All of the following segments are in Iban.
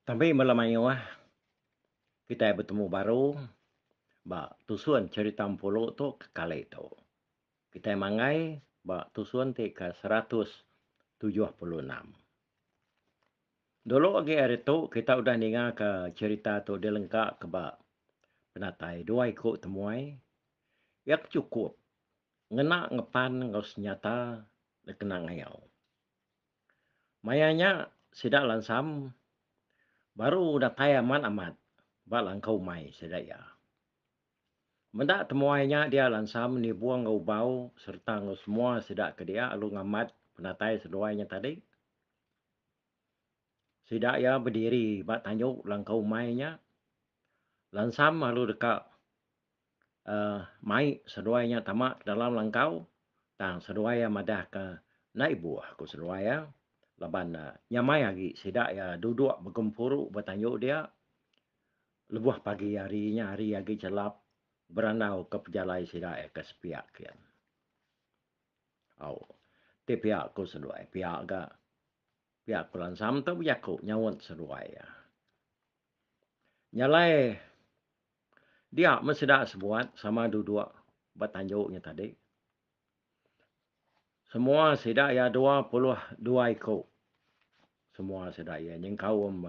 Tambi bala mayuh kitai betemu baru ba tusun cherita Empulu tu ke kali tu. Kitai manggai ba tusun ti ke 176. Dulu agi ari tu kita udah ninga ke cherita tu dilengka ke ba penatai dua iku temuai iya ke chukup ngena ngepan enggau senyata dikena ngayau. Maya nya sida lansam baru datai amat-amat ba langkau umai sida iya. Meda temuai nya dia lansam nibung enggau ubau sereta enggau semua sida ke dia lalu ngamat penatai seduai nya tadi. Sida iya bediri ba tanju langkau umai nya. Lansam lalu deka uhh mai seduai nya tama ke dalam langkau tang seduai iya madah ke enda ibuh ku seduai iya laban ne nyamai agi sida iya duduk begempuru ba tanju dia lebuh pagi hari nya hari agi chelap berandau ke pejalai sida iya ke sepiak kian. Au ti pia ku seduai pia ga pia ku lansam tu bejaku nyaut seduai iya. Nya alai dia meh sida sebuat sama duduk ba tanju nya tadi. Semua sida iya 22 iku. Semua sida iya nyengkaum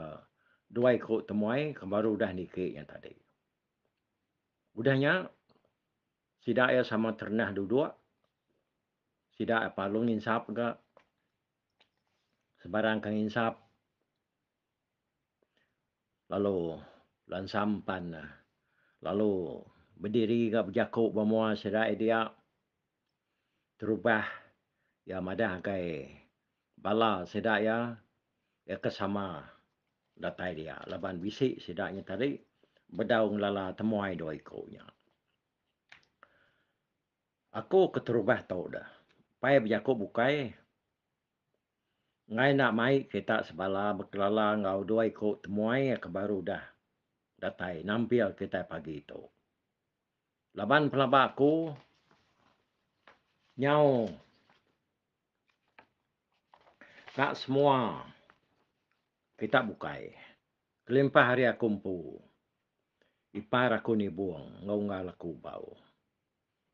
dua iku temuai ke baru udah niki nya tadi. Udah nya sida iya sama terenah duduk. Sida iya parlu nginsap ga. Sebarang ke nginsap. Lalu lansam pan lalu bediri ga bejaku ba mua sida iya dia. Terubah iya madah agai bala sida iya, iya ke sama datai dia laban bisi sida nya tadi bedau ngelala temuai dua iku nya. Aku keterubah tu deh pai bejaku bukai. Enggai enda mai kita sebala bekelala enggau dua iku temuai ke baru udah datai nampil kitai pagi tu. Laban pelaba aku nyau ka semua kita bukai kelimpah ari aku empu ipar aku nibung enggau unggal aku bau.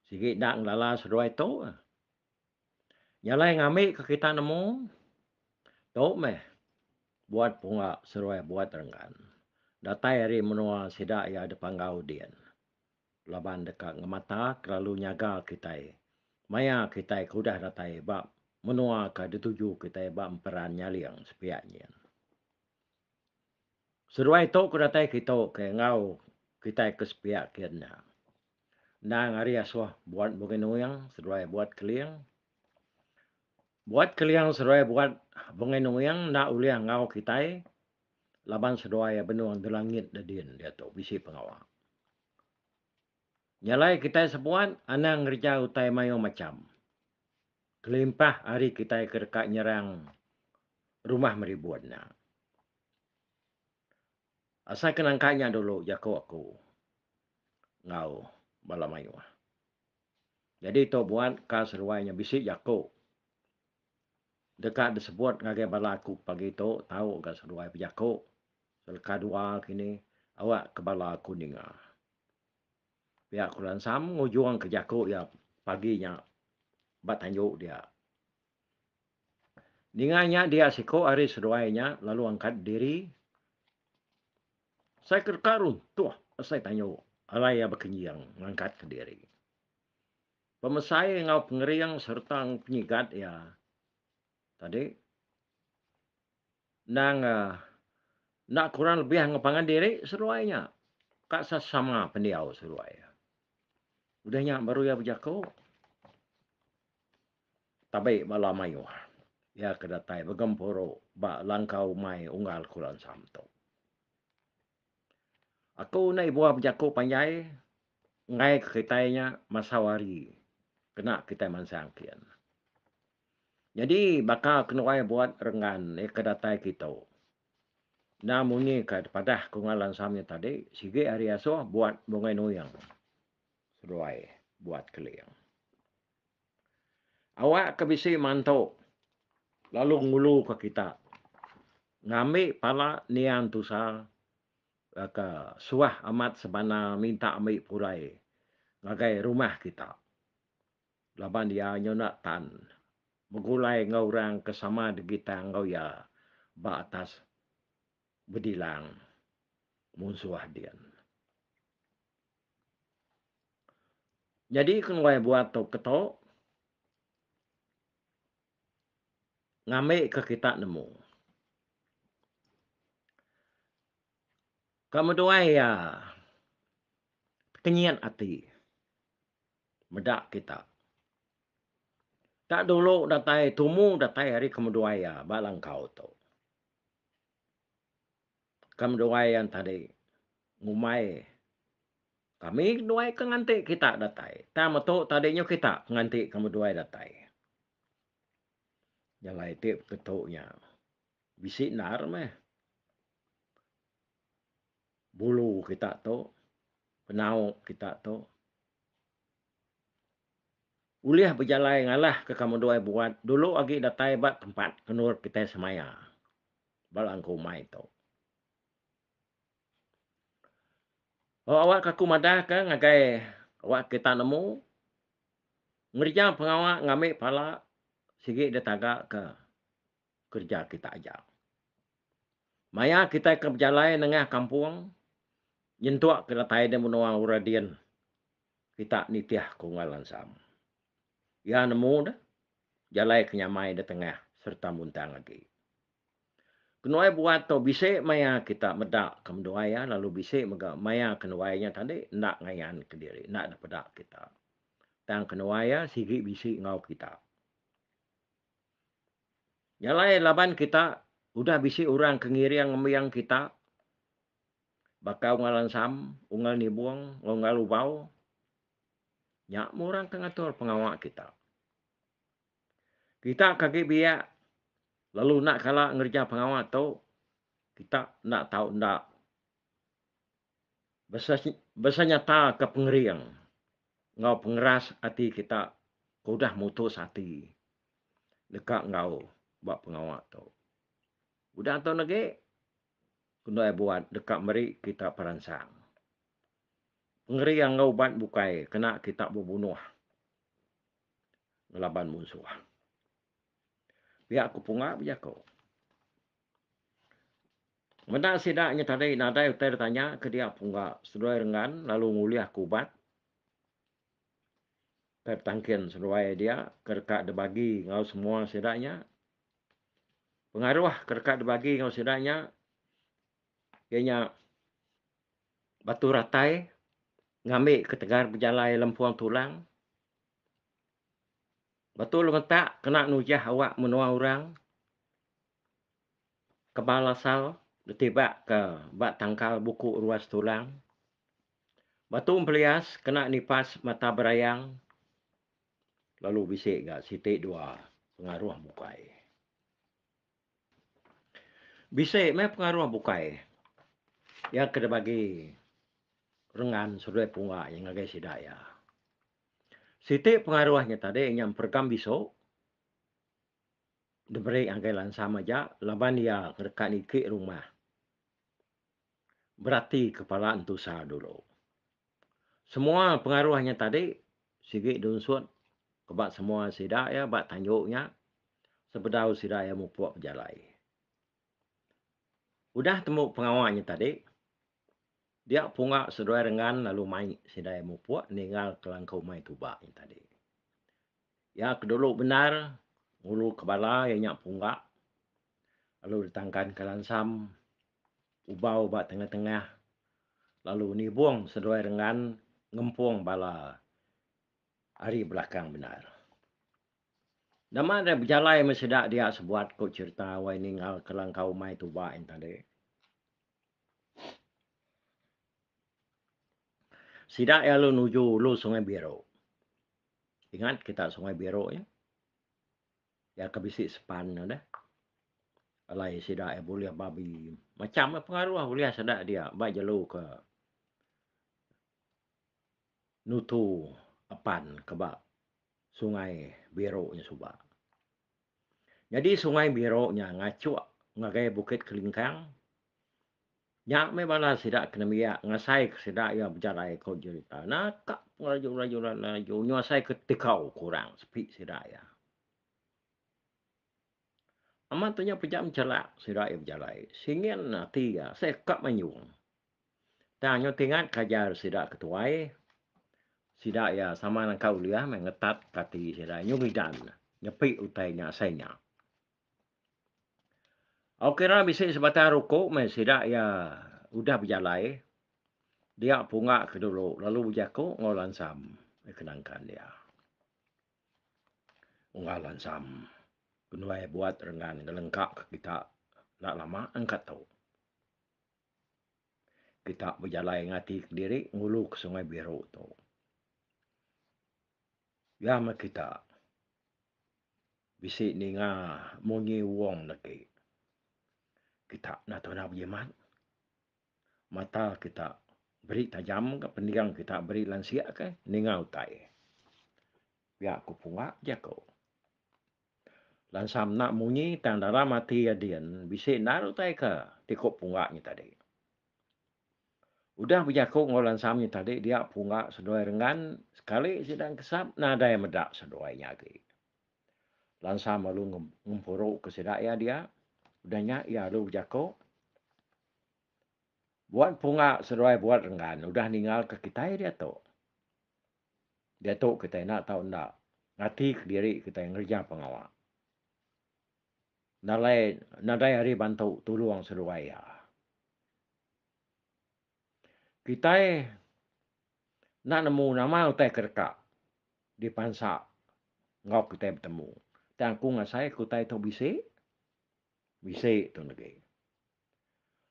Sigi enda ngelala seduai tu. Nya alai ngambi ke kita nemu, tu meh buat pungga seruai buat renggan datai ari menua sida iya dipanggau din laban deka ngemata kelalu nyaga kitai maya kitai ke udah datai ba menua ke dituju kitai ba emperan nyaling sepiak nyin. Seduai tu ke datai kitu ke enggau kitai ke sepiak kin nya. Endang ari asuh buat Bungai Nuing seduai buat Keling. Buat Keling seduai buat Bungai Nuing enda ulih enggau kitai laban seduai benung delangit dedin diatu bisi pengawa. Nya alai kitai sebuat anang ngereja utai mayuh macham kelimpah ari kitai ke deka nyerang rumah Meribun nya. Asai ke nangka nya dulu jaku aku enggau bala mayuh. Nyadi tu buat ka seduai nya bisi jaku deka disebut ngagai bala aku pagi tu tau ga seduai bejaku seleka dua kini awak ke bala aku ninga. Pia ku Lansam ngujung ke jaku iya pagi nya ba tanju dia. Ninga nya dia siku ari seduai nya lalu angkat diri. Sai ke deka runtuh asai tanyu alai iya bekenjing ngangkatka diri. Pemesai enggau pengering sereta penyigat iya tadi endang enda kurang lebih enggau pangan diri seduai nya ka sesama pendiau seduai. Udah nya baru iya bejaku. Tabi bala mayuh iya ke datai begempuru ba langkau umai unggal Kulan Sam tu. Aku enda ibuh bejaku panjai enggai ke kitai nya masau hari kena kitai mansang kin. Nyadi baka kenuai buat renggan iya ke datai kitu enda munyi ke padah ke unggal Lan Sam nya tadi sigi ari asuh buat Bungai Nuing seduai buat Keling. Awak ke bisi mantu lalu nguluka kita. Ngambi pala niang tusa ke suah amat sebana minta ambi pulai ngagai rumah kita laban iya nyuna tan begulai enggau orang ke sama digitang enggau iya ba atas bedilang munsuh din. Nyadi ke nuai buat tu ketu ngambika kita nemu. Kemeduai iya tekenyit ati meda kita. Tak dulu datai tumu datai ari kemeduai iya ba langkau tu. Kemeduai iya tadi ngumbai kami keduai ke nganti kita datai. Tang metu tadi nyu kita ke nganti kemeduai datai. Jalai ti ketu nya bisi endar meh bulu kita tu penau kita tu ulih bejalai ngalah ke kemeduai buat dulu agi datai ba tempat kendur kitai semaya ba langku umai tu. Oh awak ke aku madah ke ngagai awak kita nemu ngereja pengawa ngambi pala sigi ditaga ke kereja kita aja. Maya kitai ke bejalai nengah kampung nyentuk ke datai di menua orang din kita nitih ke Unggal Lansam. Iya nemu deh jalai ke nyamai ditengah sereta muntang agi. Kenuai buat tu bisi maya kita meda ke menduai iya lalu bisi mega maya kenuai nya tadi enda ngayan kediri enda dipeda kita. Tang kenuai iya sigi bisi enggau kita. Nya alai laban kita udah bisi orang ke ngiring ngembing kita baka Unggal Ansam, Unggal Nibong enggau Unggal Ubau nya meh orang ke ngatur pengawa kita. Kita ke agi biak lalu enda kala ngereja pengawa tu, kita enda tau enda besenyataka pengering enggau pengeras ati kita ke udah mutus ati deka enggau ba pengawa tu. Udah tu negi, Kendai buat deka meri kita peransang. Pengering enggau ubat bukai kena kita bebunuh. Ngelaban munsuh. Pia ku Punga bejaku. Meda sida nya tadi nadai utai ditanya ke dia Pungga seduai Renggan lalu ngulih ke ubat ke betangkin seduai dia ke deka dibagi enggau semua sida nya. Pengaruh ke deka dibagi enggau sida nya iya nya batu ratai ngambi ketegal bejalai lempung tulang. Batu lemetak kena nujah awak menua orang kebal asal ditibak ke ba tangkal buku ruas tulang. Batu empelias kena nipas mata berayang lalu bisi ga siti dua pengaruh bukai. Bisi meh pengaruh bukai iya ke dibagi rengan seduai pungga iya ngagai sida iya. Siti pengaruh nya tadi nya emperegam bisu diberi ngagai Lansam aja laban iya deka niki rumah berati kepala entusa dulu. Semua pengaruh nya tadi sigi diunsut ke ba semua sida iya ba tanju nya sebedau sida iya mupuk bejalai. Udah tembu pengawa nya tadi, dia punga seduai Renggan lalu mai sida iya mupuk ninggal ke langkau umai tuba nya tadi. Iya ke dulu bendar ngulu ke bala iya nya pungga lalu ditangkan ke Lansam Ubau ba tengah-tengah lalu nibung seduai Renggan ngempung bala ari belakang bendar. Nama deh bejalai meh sida dia sebuat ku cherita wai ninggal ke langkau umai tuba nya tadi. Sida iya lalu nuju ulu Sungai Biru. Ingat kita Sungai Biru nya. Iya ke bisi sepan nya deh. Alai sida iya bulih babi. Macam meh pengaruh ulih sida dia ba jelu ke nutu apan ke ba Sungai Biru nya suba. Nyadi Sungai Biru nya ngachuk. ngagai Bukit Kelingkang. Nya meh bala sida ke nembiak ngasai ke sida iya bejalai ko jerita naka pengelaju laju laju nyu asai ke tikau ke orang sepi sida iya. Amat tu nya pejam chelak sida iya bejalai singin ati iya asai ka manyung. Tang nyu tingat ke ajar sida ke tuai sida iya sama nangka ulih meh ngetat ke ati sida nyu ngidan nyepi utai nya asai nya. Au kira bisi sebatang ruku meh sida iya udah bejalai dia punga ke dulu lalu bejaku enggau lansam ke nangkan iya. Unggal Lansam kenuai buat rengan ngelengka ke kita enda lama engka tu. Kita bejalai ngati kediri ngulu ke Sungai Biru tu. Iya meh kita bisi ninga munyi wong legi. Kita enda tau enda bejimat. Mata kita beri tajam ka pending kita beri lansik ka ninga utai. Pia ku pungga jaku. Lansam enda munyi tang dalam ati iya din bisi endar utai ka ti ku pungga nya tadi. Udah bejaku enggau lansam nya tadi dia pungga seduai renggan sekali sida engkesap nadai meda seduai nya agi. Lansam lalu ngempuru ke sida iya dia. Udah nya iya lalu bejaku, Buat punga seduai buat renggan udah ninggalka kitai diatu. Diatu kitai enda tau enda ngati kediri kitai ngereja pengawa. Nadai nadai ari bantu tulung seduai iya. Kitai enda nemu nama utai ke deka dipansa enggau kitai betemu. Tang aku ngasai ke utai tu bisi, bisi tu negi.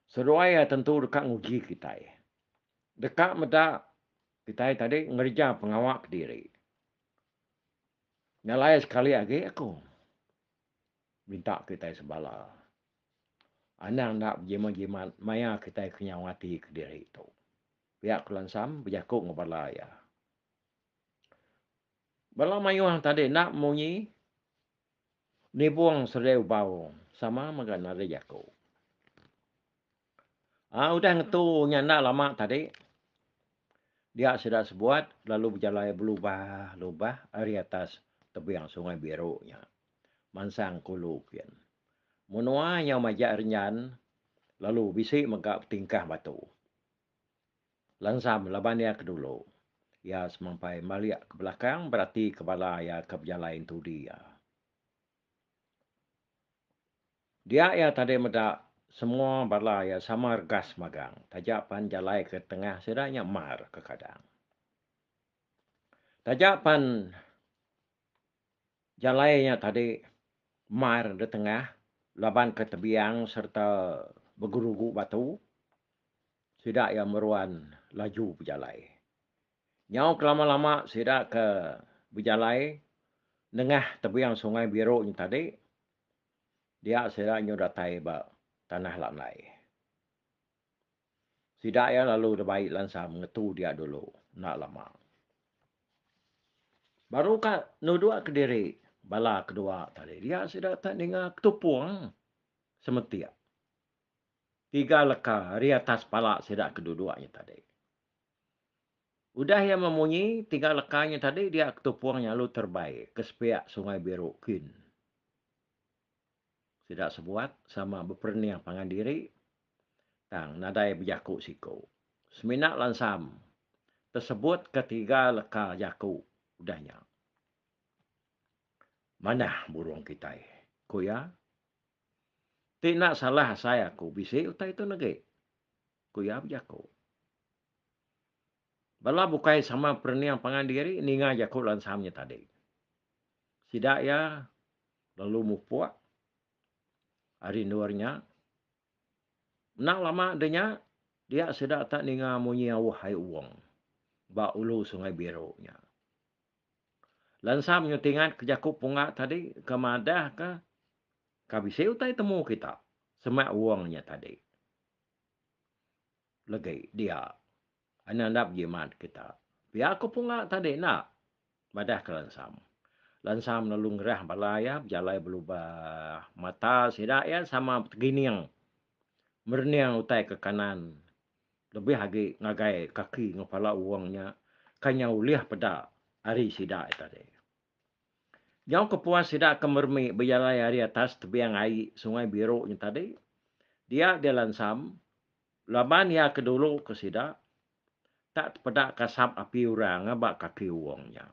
Seduai iya tentu deka nguji kitai. Deka meda kitai tadi ngereja pengawa kediri. Nya alai sekali agi aku minta kitai sebala anang enda bejimat-jimat maya kitai kenyau ati kediri tu. Pia ku Lansam bejaku enggau bala iya. Bala mayuh tadi enda munyi Nibung sedia ubau sama mega nadai jaku. Aa udah ngetu nya enda lama tadi dia sida sebuat lalu bejalai belubah lubah ari atas tebing Sungai Biru nya mansang ke ulu kin. Menua nyau majak renjan lalu bisi mega betingkah batu. Lansam laban iya ke dulu. Iya semampai malik ke belakang beratika bala iya ke bejalai entudi iya. Dia iya tadi meda semua bala iya sama regas magang taja pan jalai ke tengah sida nya mar kekadang. Taja pan jalai nya tadi mar ditengah laban ke tebiang sereta begerugu batu, Sida iya meruan laju bejalai. Nyau kelama-lama sida ke bejalai nengah tebing Sungai Biru nya tadi, dia sida nyu datai ba Tanah Landai. Sida iya lalu dibai lansam ngetu dia dulu enda lama. Baru ka nuduk kediri bala kedua tadi dia sida tak ninga ketupung semetik. Tiga leka ari atas pala sida ke duduk nya tadi. Udah iya memunyi tiga leka nya tadi dia ketupung nya lalu terebai ke sepiak Sungai Biru kin. Sida sebuat sama beperening pangan diri tang nadai bejaku siku. Semina lansam tesebutka tiga leka jaku udah nya. Manah burung kitai, ku iya. Ti enda salah asai aku bisi utai tu negi, ku iya bejaku. Bala bukai sama perening pangan diri ninga jaku lansam nya tadi. Sida iya lalu mupuk ari endur nya. Enda lama de nya, dia sida tak ninga munyi auh ai wong ba ulu Sungai Biru nya. Lansam nyu tingat ke jaku pungga tadi ke madah ke ka bisi utai temu kita semak wong nya tadi. Legi dia anang enda bejimat kita. Pia ku pungga tadi enda madah ke Lansam. Lansam lalu ngerah bala iya bejalai belubah. Mata sida iya sama betegining merening utai ke kanan lebih agi ngagai kaki enggau pala wong nya ke nyau ulih peda ari sida iya tadi. Nyau kepuas sida ke meremi bejalai ari atas tebing ai Sungai Biru nya tadi, dia deh Lansam laban iya ke dulu ke sida tak tepeda kasap api orang ba kaki wong nya.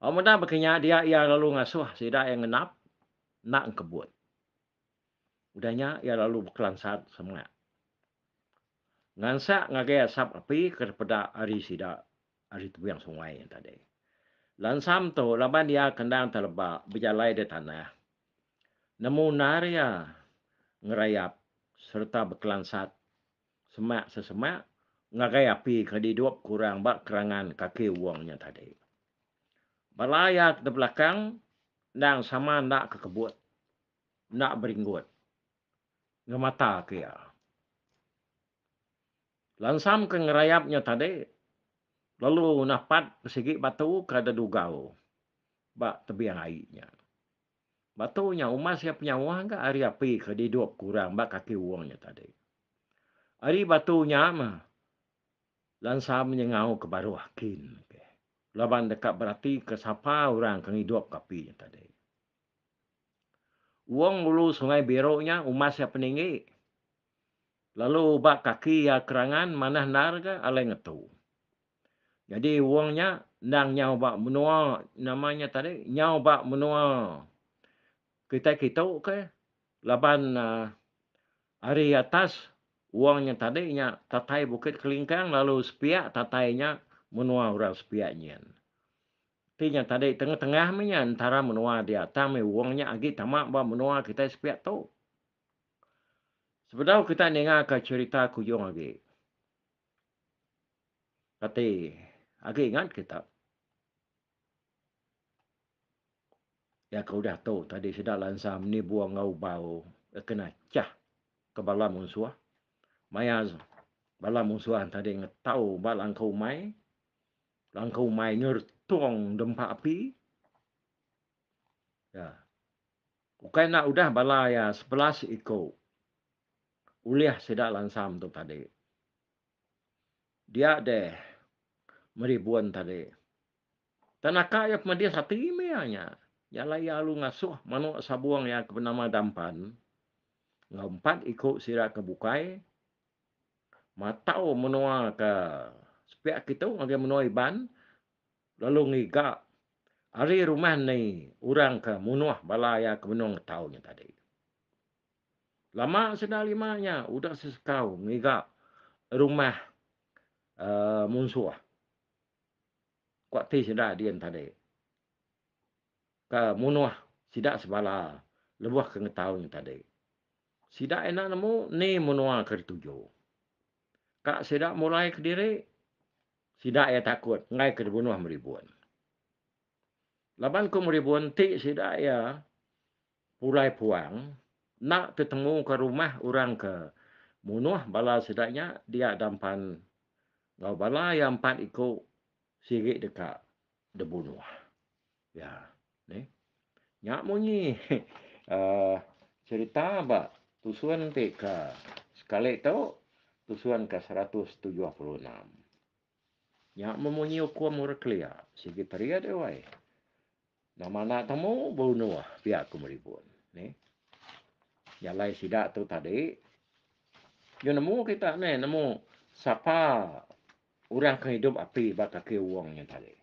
Au meda baka nya dia iya lalu ngasuh sida iya ngenap enda engkebut. Udah nya iya lalu bekelansat semak. Ngansak ngagai asap api ke tepeda ari sida ari tebing sungai nya tadi. Lansam tu laban iya ke endang teleba bejalai di tanah. Nemu endar iya ngerayap sereta bekelansat semak sesemak ngagai api ke didup ke orang ba kerangan kaki wong nya tadi. Bala iya ke dibelakang endang sama enda kekebut, enda beringgut ngemata ke iya. Lansam ke ngerayap nya tadi lalu napat pesigi batu ke dedugau ba tebing ai nya. Batu nya umas iya penyauh ga ari api ke didup ke orang ba kaki wong nya tadi. Ari batu nya meh Lansam nyengau ke baruh kin ke laban deka beratika sapa orang ke ngidupka api nya tadi. Wong ulu Sungai Biru nya umas iya peninggi lalu ba kaki iya kerangan manah endar ga alai ngetu. Nyadi wong nya endang nyau ba menua nama nya tadi nyau ba menua kitai kitu ke laban uhh ari atas wong nya tadi nya tatai Bukit Kelingkang lalu sepiak tatai nya menua orang sepiak nyin. Ti nya tadi tengah-tengah meh nya entara menua dia tang meh wong nya agi tama ba menua kitai sepiak tu. Sebedau kita ninga ka cherita kujung agi. Kati agi ingat kita. Iya ke udah tu tadi sida lansa menibu enggau ubau kena chah ke bala munsuh. Maya bala munsuh tadi ngetau ba langkau umai, langkau umai nyeretung dempa api. Ya. Ukai enda udah bala iya 11 iku ulih sida lansam tu tadi. Dia deh meribun tadi. Tang naka iya pemedis ati meh iya nya. Nya alai iya lalu ngasuh manuk sabung iya ke benama Dampan enggau empat iku sida ke bukai matau menua ke sepiak kitu ngagai menua Iban lalu ngiga ari rumah ni orang ke munuh bala iya ke benung ngetau nya tadi. Lama sida lima nya udah sesekau ngiga rumah uhh munsuh. Ku ati sida din tadi ke munuh sida sebala lebuh ke ngetau nya tadi. Sida enda nemu ni menua ke dituju. Ka sida mulai kediri sida iya takut enggai ke dibunuh meribun. Laban ku meribun ti sida iya Pulai puang, enda tetemuka rumah orang ke munuh bala sida nya dia dampan enggau bala iya empat iku sigi deka dibunuh. Ya, neh. Nya munyi uhh cherita ba tusun ti ke sekali tu tusun ke 176. Nya memunyi ukum orang kelia sigi terit weh. Nama enda temu bunuh pia ku Meribun. Nih. Jalai sida tu tadi nyu nemu kita neh nemu sapa orang ke ngidup api ba kaki wong nya tadi.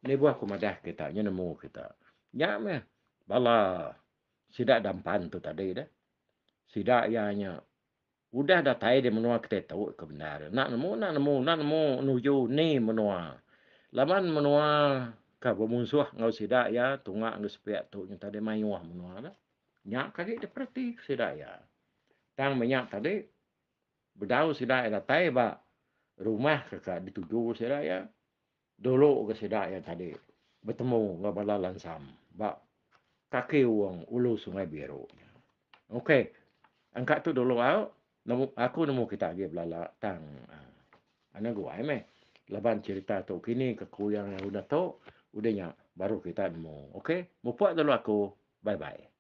Nibuh ku madah kita nyu nemu kita. Nya meh bala sida dampan tu tadi deh. Sida iya nya Udah datai di menua kitai tu ke bendar enda nemu enda nemu enda nemu nuju ni menua. Laban menua ke bemunsuh enggau sida iya tunga enggau sepiak tu nyata deh mayuh menua tu. Nya ke agi dipereti ke sida iya. Tang meh nya tadi bedau sida iya datai ba rumah ke ka dituju sida iya dulu ga sida iya tadi betemu enggau bala lansam ba kaki wong ulu Sungai Biru. Okey. Angka tu dulu au. Nemu aku nemu kita agi belala tang uhh anang guai meh. Laban cherita tu kini ke ku iya udah tu, udah nya baru kita nemu. Ok, mupuk dulu aku. Bye bye.